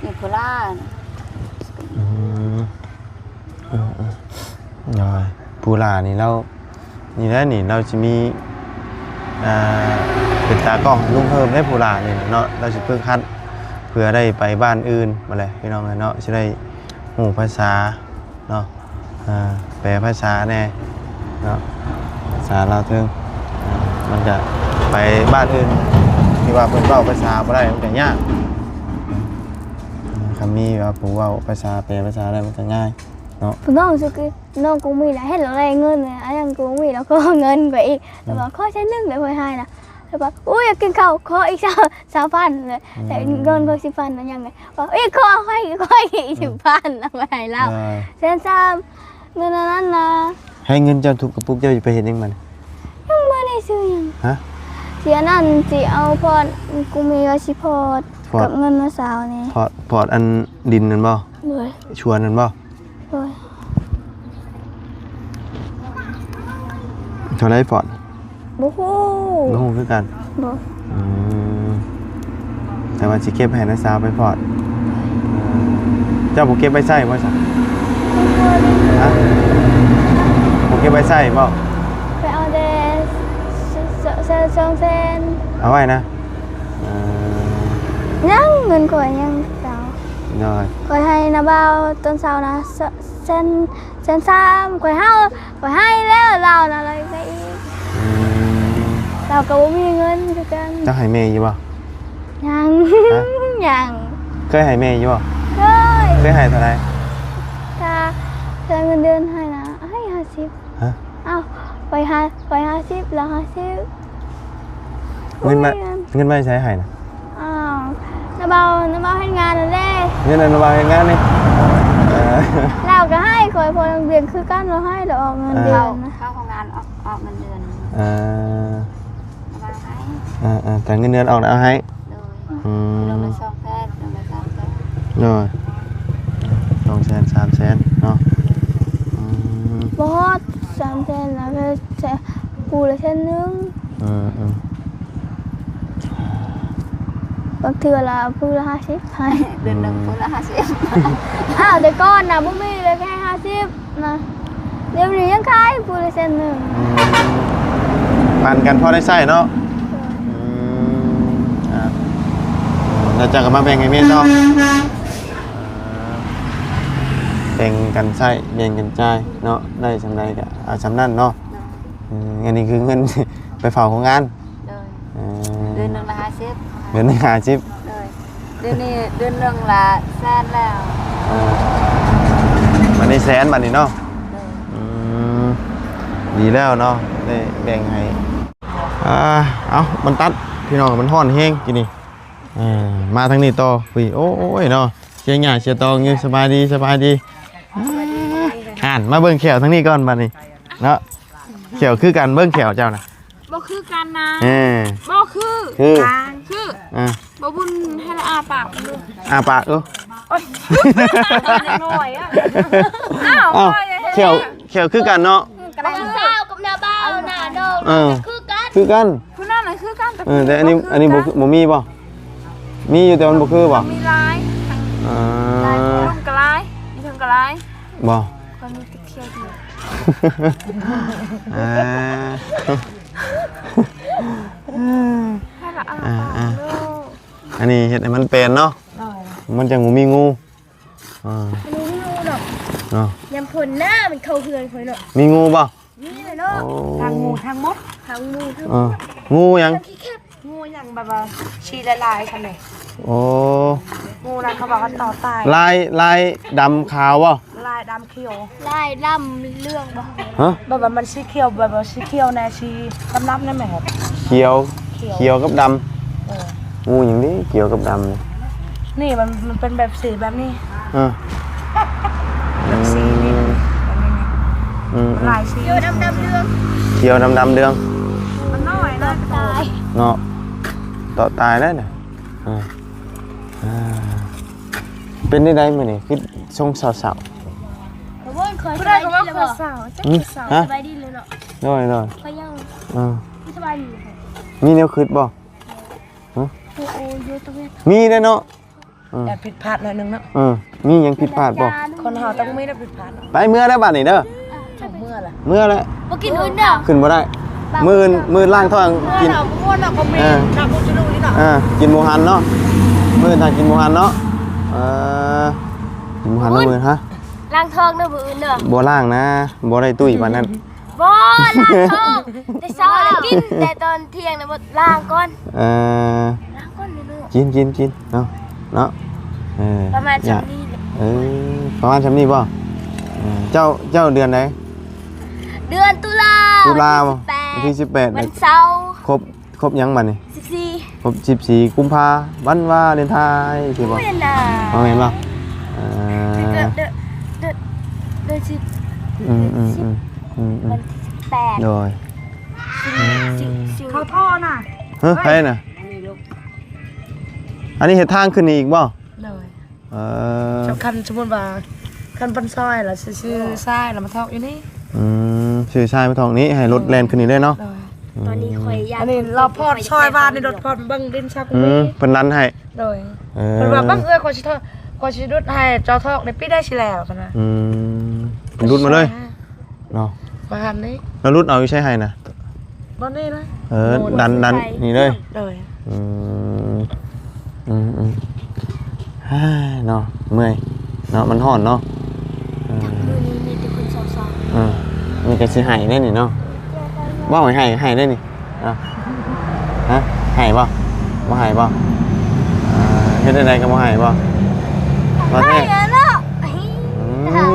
ນີ້ຜູ້ຫຼ້ານະ. ອືມ ອືມໆ ໂດຍ. ຜູ້ຫຼ້ານນີ້ລາວ ນີ້ແຫຼະນີ້ ລາວຊິມີ ອ່າ ເປັນຕາກ້ອງໃຫ້ລຸງເພີ່ມເດ້ ຜູ້ຫຼ້ານນີ້ເນາະ. ລາວຊິຝຶກຫັດເພື່ອໄດ້ໄປບ້ານອື່ນ ບໍ່ແຫຼະ ພີ່ນ້ອງເອີຍເນາະ ຊິໄດ້ຮູ້ພາສາເນາະ ອ່າ ແປພາສາແດ່ເນາະ ພາສາລາວເທິງ. ອ່າ ມັນກະໄປບ້ານອື່ນທີ່ວ່າເພິ່ນເວົ້າພາສາບໍ່ໄດ້ ມັນກະຍາກ. ອ່າ ຄັນມີວ່າຜູ້ເວົ້າພາສາ ແປພາສາໄດ້ ມັນກະງ່າຍເນາະ. ນ້ອງສຸກິ ນ້ອງກຸງມີນະ ເຮັດແລ້ວໄດ້ເງິນນະ ອັນຫຍັງກຸງມີນະ ຂໍເງິນຂ້ອຍອີກ ແລ້ວວ່າ ອືມ ຂໍແສນໜຶ່ງເລີຍ ຂ້ອຍໃຫ້ນະ ແລ້ວວ່າ ໂອ້ຍ ຢາກກິນເຂົ້າ ຂໍອີກຊາວ ຊາວພັນເລີຍ. ອືມ ແຕ່ເງິນຂ້ອຍສິບພັນນະ ຍັງໄງ ວ່າ ເອີຍ ຂໍຂ້ອຍ ຂໍອີກ ອືມ ສິບພັນ ເອົາໄປໃຫ້ລາວ. ເອີ ແສນສາມ ເງິນອັນນັ້ນນະ. ໃຫ້ເງິນເຈົ້າທຸກກະປຸກ ເຈົ້າຊິໄປເຮັດຫຍັງບັດນີ້? ຍັງບໍ່ໄດ້ຊື້ຫຍັງ. ຮະ? ຊິອັນນັ້ນ ຊິເອົາພອດ ກຸງມີວ່າຊິພອດ ພອດ ກັບເງິນນ້າສາວນີ້ ພອດ ພອດອັນດິນນັ້ນບໍ່? ໂດຍ. ຊວນນັ້ນບໍ່? ໂດຍ. ເທົ່າໃດຟອດ? ບໍ່ຮູ້ ບໍ່ຮູ້ຄືກັນ. ບໍ່. ອືມ ແຕ່ວ່າຊິເກັບໃຫ້ນ້າສາວໄປຟອດ. ເຈົ້າບໍ່ເກັບໄວ້ໃຊ້ບໍ່ຊະ? ຮະ? ບໍ່ເກັບໄວ້ໃຊ້ບໍ່? ໄປເອົາແຕ່ ສ- ສ- ສ- ສອງແສນ ເອົາໄວ້ນະ. ເອີ ຍັງ ເງິນຂ້ອຍຍັງເກົ່າ. ໂດຍ. ຂ້ອຍໃຫ້ນ້າບ່າວຕອນເຊົ້ານະ ສ- ແສນ ແສນສາມ ຂ້ອຍເຮົາ ຂ້ອຍໃຫ້ແລ້ວ ລາວນະ ລາວໄປອີກ. ອືມ ລາວກໍບໍ່ມີເງິນຄືກັນ. ເຈົ້າໃຫ້ແມ່ຢູ່ບໍ່? ຍັງ. ຮະ? ຍັງ. ເຄີຍໃຫ້ແມ່ຢູ່ບໍ່? ເຄີຍ. ເຄີຍໃຫ້ເທົ່າໃດ? ຖ້າ ຖ້າເງິນເດືອນໃຫ້ນະ ໃຫ້ຫ້າສິບ. ຮະ? ອ້າວ ຂ້ອຍຫ້າ ຂ້ອຍຫ້າສິບ ລາວຫ້າສິບ. ເງິນມາ ໂອ້ຍ ເງິນມາແຕ່ໃສໃຫ້ນະ? ອ້າວ ນ້າບ່າວ ນ້າບ່າວເຮັດງານນັ້ນເດ້. ເງິນນ້າບ່າວເຮັດງານນີ້. ເອີ ລາວກໍໃຫ້ຂ້ອຍ ເພາະເດືອນຄືກັນ ລາວໃຫ້ ລາວອອກເງິນເດືອນນະ. ເອີ ເຂົ້າ ເຂົ້າໂຮງງານອອກ ອອກເງິນເດືອນ. ເອີ ນ້າບ່າວໃຫ້. ເອີໆ ແຕ່ເງິນເດືອນອອກແລ້ວເອົາໃຫ້. ໂດຍ. ອືມ ເດືອນລະສອງແສນ ເດືອນລະສາມແສນ. ໂດຍ ສອງແສນ ສາມແສນເນາະ. ອືມ ບໍ່ຮອດສາມແສນນະ ແຕ່ ຜູ້ລະແສນໜຶ່ງ. ອືມໆ ບາງເທື່ອລະຜູ້ລະຫ້າສິບໃຫ້. ເດືອນໜຶ່ງ ອືມ ຜູ້ລະຫ້າສິບ. ອ້າວ ແຕ່ກ່ອນນະ ບໍ່ມີເລີຍ ແຄ່ຫ້າສິບນະ. ດຽວນີ້ຍັງຂາຍຜູ້ລະແສນໜຶ່ງ. ອືມ ປັນກັນພໍໄດ້ໃຊ້ເນາະ. ໂດຍ. ອືມ ອ່າ ແລ້ວເຈົ້າກໍມາແບ່ງໃຫ້ແມ່ເນາະ. ເອີ ແບ່ງກັນໃຊ້ ແບ່ງກັນຈ່າຍເນາະ ໄດ້ສ່ຳໃດກໍເອົາສ່ຳນັ້ນເນາະ. ໂດຍ. ອືມ ອັນນີ້ຄືເງິນໄປເຝົ້າໂຮງງານ. ໂດຍ. ເອີ ເດືອນໜຶ່ງລະຫ້າສິບ. ເດືອນໜຶ່ງຫ້າສິບ. ໂດຍ. ດຽວນີ້ເດືອນໜຶ່ງລະແສນແລ້ວ. ເອີ ບັດນີ້ແສນບັດນີ້ເນາະ. ໂດຍ. ອືມ ດີແລ້ວເນາະ ໄດ້ແບ່ງໃຫ້. ອ່າ ເອົ້າ ມັນຕັດ ພີ່ນ້ອງ ມັນຮ້ອນແຮງກີ້ນີ້. ເອີ ມາທາງນີ້ຕໍ່. ໂອ້ຍເນາະ ເສຍຫຍ້າເສຍຕອງຢູ່. ສະບາຍດີ ສະບາຍດີ. ອ່າ ຫັ້ນ ມາເບິ່ງແຂ້ວທາງນີ້ກ່ອນບັດນີ້ເນາະ. ແຂ້ວຄືກັນ ເບິ່ງແຂ້ວເຈົ້ານະ. ບໍ່ຄືກັນນະ. ເອີ ບໍ່ຄື ຄື ຄື ອ່າ ບໍ່ບຸນໃຫ້ລະອາປາກເບິ່ງ. ອາປາກ ເອີ ໂອ້ຍ ນ້ອຍອະ. ອ້າວ ອ້າວ ແຂ້ວ ແຂ້ວຄືກັນເນາະ. ກັບນ້າສາວກັບນ້າບ່າວນະນ້ອງ. ເອີ ຄືກັນ ຄືກັນ ຜູ້ນັ້ນນະຄືກັນ. ເອີ ແຕ່ອັນນີ້ ອັນນີ້ບໍ່ ບໍ່ມີບໍ່? ມີຢູ່ ແຕ່ມັນບໍ່ຄືບໍ່? ມີລາຍ. ອ່າ ເທິງກະລາຍ ເທິງກະລາຍບໍ່? ຂ້ອຍມີແຕ່ຂຽວດຽວ. ອ່າ ໃຫ້ລະອາປາກເດີ. ອັນນີ້ເຮັດໃຫ້ມັນແປນເນາະ. ໂດຍ. ມັນຈັ່ງບໍ່ມີງູ. ອ່າ ມັນບໍ່ມີງູດອກເນາະ. ຍາມຝົນນະ ມັນເຂົ້າເຮືອນຂ້ອຍເນາະ. ມີງູບໍ່? ມີແຫຼະເນາະ. ໂອ້ ທັງງູທັງມົດ ທັງງູທັງ ອ່າ ງູຫຍັງ? ງູຫຍັງ ແບບວ່າສີຫຼາຍໆ ຊັ້ນເດ. ໂອ້ ງູລະເຂົາບອກວ່າຕໍ່ຕາຍ. ລາຍ ລາຍດຳຂາວບໍ່? ລາຍດຳຂຽວ. ລາຍດຳເຫຼືອງບໍ່? ຮະ? ແບບວ່າມັນສີຂຽວ ແບບວ່າສີຂຽວແດ່ ສີດຳໆ ນັ້ນແຫຼະ. ຂຽວ ຂຽວ ຂຽວກັບດຳ. ເອີ ງູຫຍັງເດ ຂຽວກັບດຳນີ້? ນີ້ມັນ ມັນເປັນແບບສີແບບນີ້. ເອີ ແບບສີນີ້ ອືມ ແບບນີ້ນີ້. ອືມໆ ຫຼາຍສີ ຂຽວດຳດຳເຫຼືອງ ຂຽວດຳດຳເຫຼືອງ. ມັນນ້ອຍເນາະ ເນາະ ເຕາະຕາຍແລ້ວນະ. ເອີ ອ່າ ເປັນໄດ້ໃດມື້ນີ້ ຄືຊົງເສົ້າໆ? ຜູ້ໃດກໍວ່າຜູ້ສາວ ຈັກ ອືມ ຜູ້ສາວ ຮະ ສະບາຍດີເລີຍເນາະ. ໂດຍ ໂດຍ ຂ້ອຍຍັງ ເອີ ສະບາຍດີ. ມີແນວຄິດບໍ່? ຮະ ໂອ້ ໂອ້ ຢູ່ຕະເວນ ມີເດ້ເນາະ. ເອີ ແຕ່ຜິດພາດໜ້ອຍໜຶ່ງເນາະ. ເອີ ມີຫຍັງຜິດພາດບໍ່? ຄົນເຮົາຕ້ອງມີແນວຜິດພາດເນາະ. ໄປ ເມືອແລ້ວບາດນີ້ເດີ. ເອີ ເມືອແລ້ວ ເມືອແລ້ວ ບໍ່ກິນອື່ນດອກ ຂຶ້ນບໍ່ໄດ້. ມື້ອື່ນ ມື້ອື່ນລ້າງທ້ອງກິນ. ເອີ ກິນໝູຫັນເນາະ. ມື້ອື່ນຖ້າກິນໝູຫັນເນາະ. ເອີ ກິນໝູຫັນເນາະມື້ອື່ນ. ຮະ ລ້າງທ້ອງເດີມື້ອື່ນເດີ. ບໍ່ລ້າງນະ ບໍ່ໄດ້ຕຸ້ຍປານນັ້ນ. ບໍ່ ລ້າງທ້ອງແຕ່ເຊົ້າແລ້ວກິນ ແຕ່ຕອນທ່ຽງນະບໍ່ ລ້າງກ່ອນ. ເອີ ລ້າງກ່ອນເດີ. ກິນ ກິນ ກິນເນາະ ເນາະ. ເອີ ປະມານຊ່ຳນີ້ແຫຼະ. ເອີ ປະມານຊ່ຳນີ້ບໍ່? ເອີ ເຈົ້າ ເຈົ້າເດືອນໃດ? ເດືອນຕຸລາ ຕຸລາ ວັນທີສິບແປດ ວັນເສົາ ຄົບ ຄົບຫຍັງບາດນີ້? ສິບສີ່ ຄົບສິບສີ່ກຸມພາ ວັນວາເລນທາຍ ຊິບໍ່? ໂອ້ຍ ບໍ່ແມ່ນບໍ່? ເອີ ເດືອນ ເດືອນ ເດືອນ ເດືອນສິບ ອືມ ເດືອນສິບ ອືມ ອືມ ອືມ ວັນທີສິບແປດ. ໂດຍ ເຂົາທໍ່ນະ. ເຮີ ໃຜນະ? ອັນນີ້ເຮັດທາງຂຶ້ນນີ້ອີກບໍ່? ໂດຍ. ເອີ ຄັນສົມມຸດວ່າ ຄັນປັນຊອຍລະ ຊື້ຊາຍລະມາຖອກຢູ່ນີ້. ອືມ ຊື້ຊາຍມາຖອກນີ້ ໃຫ້ລົດແລ່ນຂຶ້ນນີ້ເລີຍເນາະ. ໂດຍ. ອືມ ຕອນນີ້ຂ້ອຍຢາກ ອັນນີ້ລາວພອດຊອຍບ້ານນີ້ ລົດພອດເບິ່ງດິນຊາກ ອືມ ມີ ເພິ່ນລັນໃຫ້. ໂດຍ. ເອີ ເພິ່ນວ່າບັງເອີຍ ຂ້ອຍຊິຖອກ ຂ້ອຍຊິດຸດໃຫ້ເຈົ້າຖອກໃນປີໃດຊິແລ້ວ ເພິ່ນວ່າ. ອືມ ເພິ່ນດຸດມາເລີຍເນາະ. ບໍ່ທັນນີ້ ແລ້ວຫຼຸດເອົາຢູ່ໃສໃຫ້ນະ? ບໍ່ນີ້ນະ. ເອີ ດັນ ດັນນີ້ເລີຍ. ໂດຍ. ອືມ ອືມ ອືມ ເນາະ ເມື່ອຍເນາະ ມັນຮ້ອນເນາະ. ເອີ ມື້ນີ້ມີແຕ່ຄົນເສົ້າໆ. ເອີ ນີ້ກໍຊິໄຫ້ແດ່ນີ້ເນາະ ເວົ້າໃຫ້ໄຫ້ ໄຫ້ແດ່ນີ້. ເອົ້າ ຮະ ໄຫ້ບໍ່? ບໍ່ໄຫ້ບໍ່? ເຮັດແນວໃດກໍບໍ່ໄຫ້ບໍ່? ບໍ່ແທ້. ອືມ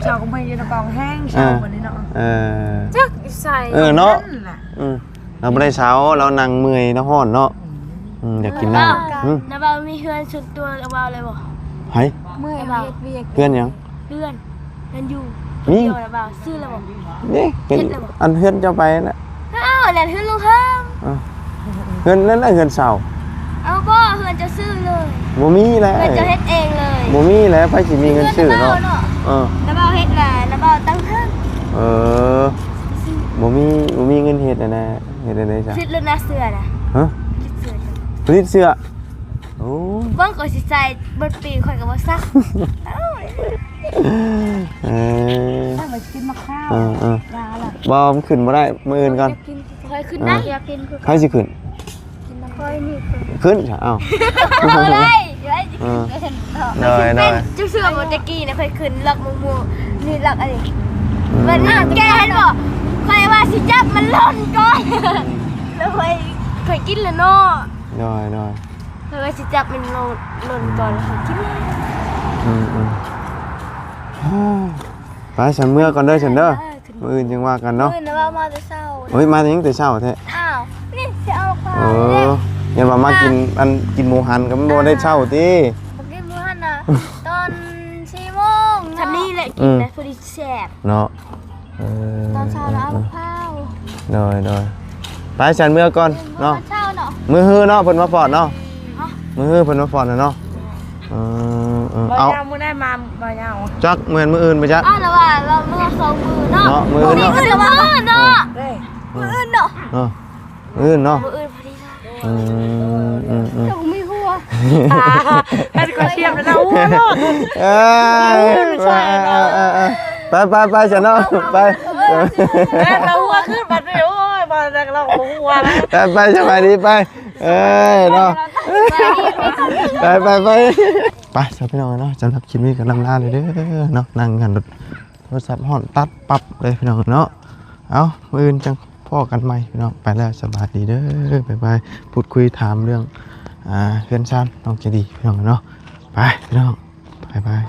ເຊົ້າກໍເມື່ອຍຢູ່ນະກອງແຮງ ເຊົ້າມື້ນີ້ເນາະ. ເອີ ຈັກຢູ່ໃສ. ເອີເນາະ. ອືມ ລາວບໍ່ໄດ້ເຊົາ ລາວນັ່ງເມື່ອຍ ລາວຮ້ອນເນາະ. ອືມ ອືມ ຢາກກິນນ້ຳ. ນາບ່າວ ອືມ ນາບ່າວມີເຮືອນສ່ວນຕົວລະບ່າວເລີຍບໍ່? ໃຜ? ເມື່ອຍເຮັດວຽກ. ເຮືອນຫຍັງ? ເຮືອນ ເຮືອນຢູ່ຄົນດຽວລະບ່າວ ຊື້ລະບໍ່? ນີ້ເປັນ ເຮັດລະບໍ່? ອັນເຮືອນເຈົ້າໄປນະ. ອ້າວ ນັ້ນເຮືອນລຸງເຮີມ. ເອີ ເຮືອນນັ້ນແຫຼະເຮືອນເຊົ່າ. ເອົາບໍ່ ເຮືອນເຈົ້າຊື້ເລີຍ? ບໍ່ມີແຫຼະ ເຮືອນເຈົ້າເຮັດເອງເລີຍ. ບໍ່ມີແຫຼະ ໃຜຊິມີເງິນຊື້ເນາະ. ເອີ ນາບ່າວເຮັດນະ ນາບ່າວຕັ້ງເທິງ. ເອີ ບໍ່ມີ ບໍ່ມີເງິນເຮັດຫັ້ນນະ. ເຮັດແນວໃດຊະ? ຜະລິດແລ້ວນະເສື້ອນະ. ຮະ? ຜະລິດເສື້ອ. ໂອ້ ເບິ່ງ ຂ້ອຍຊິໃສ່ເບິດປີ ຂ້ອຍກໍບໍ່ຊັກ. ເອີ ເອີ ເອີ ບໍ່ ມັນຂຶ້ນບໍ່ໄດ້ ມື້ອື່ນກ່ອນ. ຂ້ອຍຂຶ້ນໄດ້ ຢາກກິນຄືກັນ. ໃຜຊິຂຶ້ນ? ຂ້ອຍນີ້ຂຶ້ນ. ຂຶ້ນຊະ ເອົ້າ ບໍ່ໄດ້. ເອີ ໂດຍ ໂດຍ. ເຈົ້າເຊື່ອບໍ່ ແຕ່ກີ້ນະ ຂ້ອຍຂຶ້ນລັກໝູ່ໆ ນີ້ລັກອັນນີ້ ອືມ ມັນແກ່ເຫັນບໍ່? ຂ້ອຍວ່າຊິຈັບມັນຫຼົ່ນກ່ອນ ແລ້ວຂ້ອຍ ຂ້ອຍກິນແລ້ວເນາະ. ໂດຍ ໂດຍ. ຂ້ອຍວ່າຊິຈັບມັນລົງ ລົງກ່ອນ ແລ້ວຄ່ອຍກິນ. ອືມ ອືມ ໄປ ຊັ້ນເມືອກ່ອນເດີ ຊັ້ນເດີ. ເອີ ມື້ອື່ນຈັ່ງວ່າກັນເນາະ. ມື້ອື່ນນະວ່າມາແຕ່ເຊົ້າ. ໂອ້ຍ ມາຫຍັງແຕ່ເຊົ້າແທ້? ອ້າວ ນີ້ຊິເອົາຂອງ. ເອີ ຢ້ານວ່າມາກິນ ອັນ ກິນໝູຫັນກໍບໍ່ໄດ້ເຊົ້າຕິ? ບໍ່ກິນໝູຫັນນະ ຕອນສີ່ໂມງເນາະ. ຊ່ຳນີ້ແຫຼະກິນນະ ພໍດີແຊບເນາະ. ເອີ ຕອນເຊົ້າລະເອົາເຂົ້າ. ໂດຍ ໂດຍ. ໄປຊັ້ນເມືອກ່ອນເນາະ. ມື້ຮືເນາະ ເພິ່ນມາຟອດເນາະ. ມື້ຮືເພິ່ນມາຟອດນະເນາະ. ເອີ ເອີ ເອົາ ມື້ໃດມາ ບໍ່ຍາວ ຈັກແມ່ນມື້ອື່ນບໍ່ຈັກ. ອ້າວ ລະວ່າລະມື້ສອງມື້ເນາະ. ເນາະ ມື້ອື່ນເນາະ. ມື້ອື່ນເນາະ. ເອີ ມື້ອື່ນເນາະ. ເອີ ມື້ອື່ນເນາະ ມື້ອື່ນພໍດີ. ອືມ ອືມ ອືມ ເຈົ້າມີຫົວ ແລ້ວກໍສຽບແລ້ວຫົວໂລດ. ເອີ ໄປ ໄປ ໄປຊະເນາະ ໄປ. ແລ້ວຫົວຂຶ້ນບັດນີ້ ໂອ້ຍ ບໍ່ໄດ້ ລາວບໍ່ຫົວແລ້ວ. ໄປ ໄປ ສະບາຍດີ ໄປ. ເອີ ເນາະ ໄປ ໄປ ໄປ ໄປຊະພີ່ນ້ອງເນາະ. ສຳລັບຄລິບນີ້ກໍລ່ຳລາເລີຍເດີເນາະ. ນັ່ງຫັ້ນໂທລະສັບຮ້ອນຕັດປັບເລີຍພີ່ນ້ອງເນາະ. ເອົ້າ ມື້ອື່ນຈັ່ງພໍ້ກັນໃໝ່ພີ່ນ້ອງ. ໄປແລ້ວ ສະບາຍດີເດີ ບາຍບາຍ. ພູດຄຸຍຖາມເລື່ອງ ອ່າ ເຮືອນຊານນ້ອງໃຈດີພີ່ນ້ອງເນາະ. ໄປພີ່ນ້ອງ ບາຍບາຍ.